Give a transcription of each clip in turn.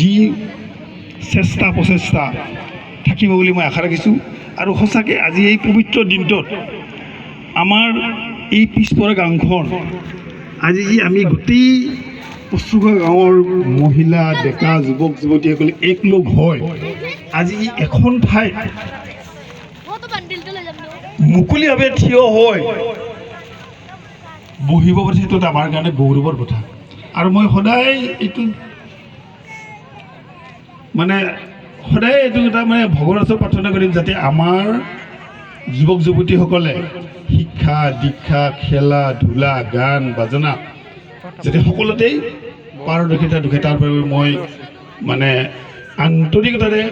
যি চেষ্টা প্ৰচেষ্টা থাকিব বুলি মই আশা ৰাখিছোঁ। আৰু সঁচাকৈ আজি এই পবিত্ৰ দিনটোত আমাৰ এই পিছপৰা গাঁওখন আজি যি আমি গোটেই পচুগাঁও গাঁৱৰ মহিলা, ডেকা, যুৱক যুৱতীসকলে একলগ হৈ আজি এখন ঠাইত মুকলিভাৱে থিয় হৈ বহিব পাৰিছে, সেইটো এটা আমাৰ কাৰণে গৌৰৱৰ কথা। আৰু মই সদায় এইটো মানে সদায় এইটো এটা মানে ভগৱানৰ ওচৰত প্ৰাৰ্থনা কৰিম যাতে আমাৰ যুৱক যুৱতীসকলে শিক্ষা দীক্ষা, খেলা ধূলা, গান বাজনা যাতে সকলোতেই পাৰদৰ্শিতা দেখে, তাৰ বাবে মই মানে আন্তৰিকতাৰে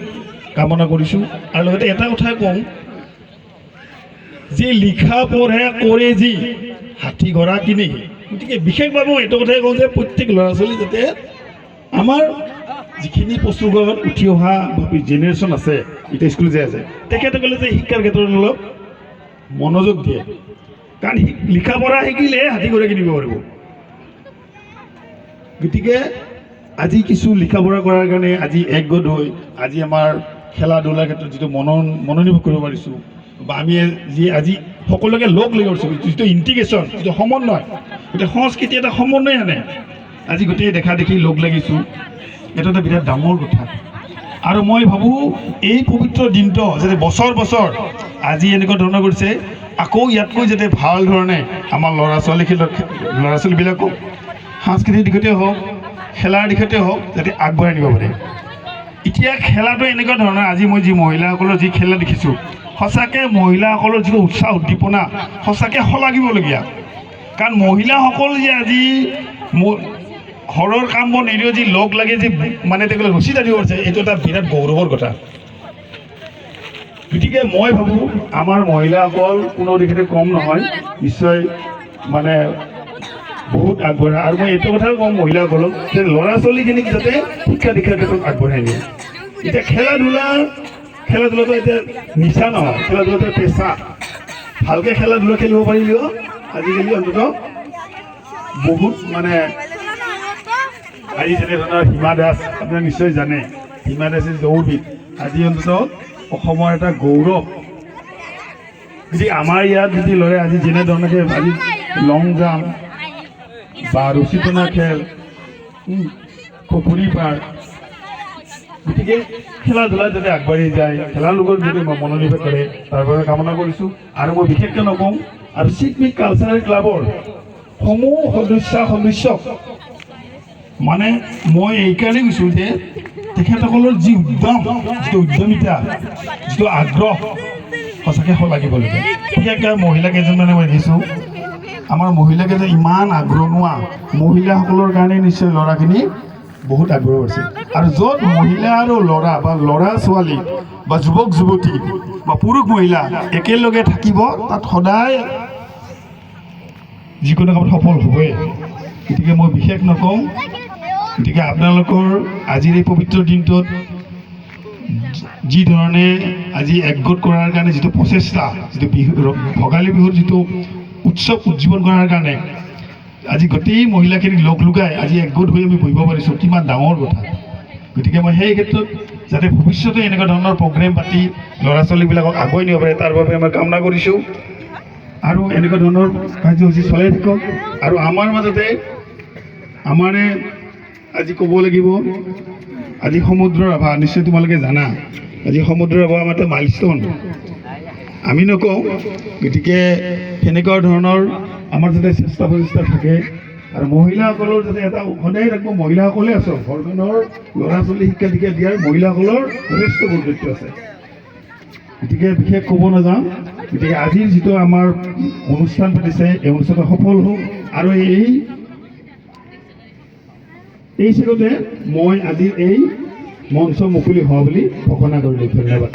কামনা কৰিছোঁ। আৰু লগতে এটা কথাই কওঁ যে লিখা পঢ়ে কৰে যি হাতী ঘোঁৰা কিনি। গতিকে বিশেষভাৱে মই এইটো কথাই কওঁ যে প্ৰত্যেক ল'ৰা ছোৱালী যাতে আমাৰ যিখিনি পচুগাঁৱত উঠি অহা জেনেৰেশ্যন আছে, এতিয়া স্কুল যাই আছে, তেখেতসকলে যে শিক্ষাৰ ক্ষেত্ৰত অলপ মনোযোগ দিয়ে। কাৰণ লিখা পঢ়া শিকিলেহে হাতী ঘোঁৰা কিনিব পাৰিব। গতিকে আজি কিছু লিখা পঢ়া কৰাৰ কাৰণে আজি একগোট হৈ আজি আমাৰ খেলা ধূলাৰ ক্ষেত্ৰত যিটো মনোনিৱেশ কৰিব পাৰিছোঁ বা আমি যি আজি সকলোকে লগ লাগি কৰিছোঁ, যিটো ইণ্টিগ্ৰেশ্যন, যিটো সমন্বয়, গতিকে সংস্কৃতি এটা সমন্বয় আনে। আজি গোটেই দেখা দেখি লগ লাগিছোঁ, এইটো এটা বিৰাট ডাঙৰ কথা। আৰু মই ভাবোঁ এই পবিত্ৰ দিনটো যাতে বছৰ বছৰ আজি এনেকুৱা ধৰণৰ কৰিছে, আকৌ ইয়াতকৈ যাতে ভাল ধৰণে আমাৰ ল'ৰা ছোৱালীবিলাকক সাংস্কৃতিক দিশতে হওক, খেলাৰ দিশতে হওক, যাতে আগবঢ়াই নিব পাৰে। এতিয়া খেলাটো এনেকুৱা ধৰণৰ, আজি মই যি মহিলাসকলৰ যি খেলা দেখিছোঁ, সঁচাকৈ মহিলাসকলৰ যিটো উৎসাহ উদ্দীপনা সঁচাকৈ শলাগিবলগীয়া। কাৰণ মহিলাসকল যে আজি ঘৰৰ কাম বন এৰিও যি লগ লাগি যি মানে তেওঁলোকে ৰছী টানিব পাৰিছে, এইটো এটা বিৰাট গৌৰৱৰ কথা। গতিকে মই ভাবোঁ আমাৰ মহিলাসকল কোনো দিশতে কম নহয়, নিশ্চয় মানে বহুত আগবঢ়া। আৰু মই এইটো কথাও কওঁ মহিলাসকলক যে ল'ৰা ছোৱালীখিনিক যাতে শিক্ষা দীক্ষাৰ ক্ষেত্ৰত আগবঢ়াই নিয়ে। এতিয়া খেলা ধূলাটো এতিয়া নিচা নহয়, খেলা ধূলাটো পেচা। ভালকৈ খেলা ধূলা খেলিব পাৰিলেও আজিকালি অন্ততঃ বহুত মানে আজি যেনে ধৰণৰ হিমা দাস, আপোনালোকে নিশ্চয় জানে, হিমা দাস দৌৰবিদ, আজি অন্ততঃ অসমৰ এটা গৌৰৱ। গতিকে আমাৰ ইয়াত যদি ল'ৰাই আজি যেনেধৰণে আজি লং জাম্প বা ৰছী টনা খেল, পুখুৰী পাৰ, গতিকে খেলা ধূলাত যাতে আগবাঢ়ি যায়, খেলাৰ লগত যদি মনোনিৱেশ কৰে, তাৰ বাবে কামনা কৰিছোঁ। আৰু মই বিশেষকৈ নকওঁ। আৰু চিকমিক কালচাৰেল ক্লাবৰ সমূহ সদস্য সদস্যক মানে মই এইকাৰণেই কৈছোঁ যে তেখেতসকলৰ যি উদ্যম, যিটো উদ্যমিতা, যিটো আগ্ৰহ সঁচাকৈ শলাগিবলগীয়া। বিশেষকৈ মহিলা কেইজনমানে মই দেখিছোঁ, আমাৰ মহিলাকেইজন ইমান আগৰণুৱা, মহিলাসকলৰ কাৰণে নিশ্চয় ল'ৰাখিনি বহুত আগ্ৰহ আছে। আৰু য'ত মহিলা আৰু ল'ৰা বা ল'ৰা ছোৱালী বা যুৱক যুৱতী বা পুৰুষ মহিলা একেলগে থাকিব, তাত সদায় যিকোনো কামত সফল হ'বই। গতিকে মই বিশেষ নকওঁ। গতিকে আপোনালোকৰ আজিৰ এই পবিত্ৰ দিনটোত যি ধৰণে আজি একগোট কৰাৰ কাৰণে যিটো প্ৰচেষ্টা, যিটো বিহু, ভোগালী বিহুৰ যিটো উৎসৱ উদযাপন কৰাৰ কাৰণে আজি গোটেই মহিলাখিনিক লগ লগাই আজি একগোট হৈ আমি বহিব পাৰিছোঁ, কিমান ডাঙৰ কথা। গতিকে মই সেই ক্ষেত্ৰত যাতে ভৱিষ্যতে এনেকুৱা ধৰণৰ প্ৰগ্ৰেম পাতি ল'ৰা ছোৱালীবিলাকক আগুৱাই নিব পাৰে, তাৰ বাবে মই কামনা কৰিছোঁ। আৰু এনেকুৱা ধৰণৰ কাৰ্যসূচী চলাই থাকক। আৰু আমাৰ মাজতে আমাৰে আজি ক'ব লাগিব, আজি সমুদ্ৰ ৰাভা, নিশ্চয় তোমালোকে জানা, আজি সমুদ্ৰ ৰাভা আমাৰ এটা মাইলষ্ট'ন, আমি নকওঁ। গতিকে সেনেকুৱা ধৰণৰ আমাৰ যাতে চেষ্টা প্ৰচেষ্টা থাকে আৰু মহিলাসকলৰ যাতে এটা সদায় ৰাখিব, মহিলাসকলে আছে ঘৰখনৰ ল'ৰা ছোৱালী শিক্ষা দীক্ষা দিয়াৰ মহিলাসকলৰ যথেষ্ট গুৰুত্ব আছে। গতিকে বিশেষ ক'ব নাযাওঁ। গতিকে আজিৰ যিটো আমাৰ অনুষ্ঠান পাতিছে, এই অনুষ্ঠানটো সফল হওক। আৰু এই এই চেগতে মই আজিৰ এই মঞ্চ মুকলি হোৱা বুলি ঘোষণা কৰিলোঁ। ধন্যবাদ।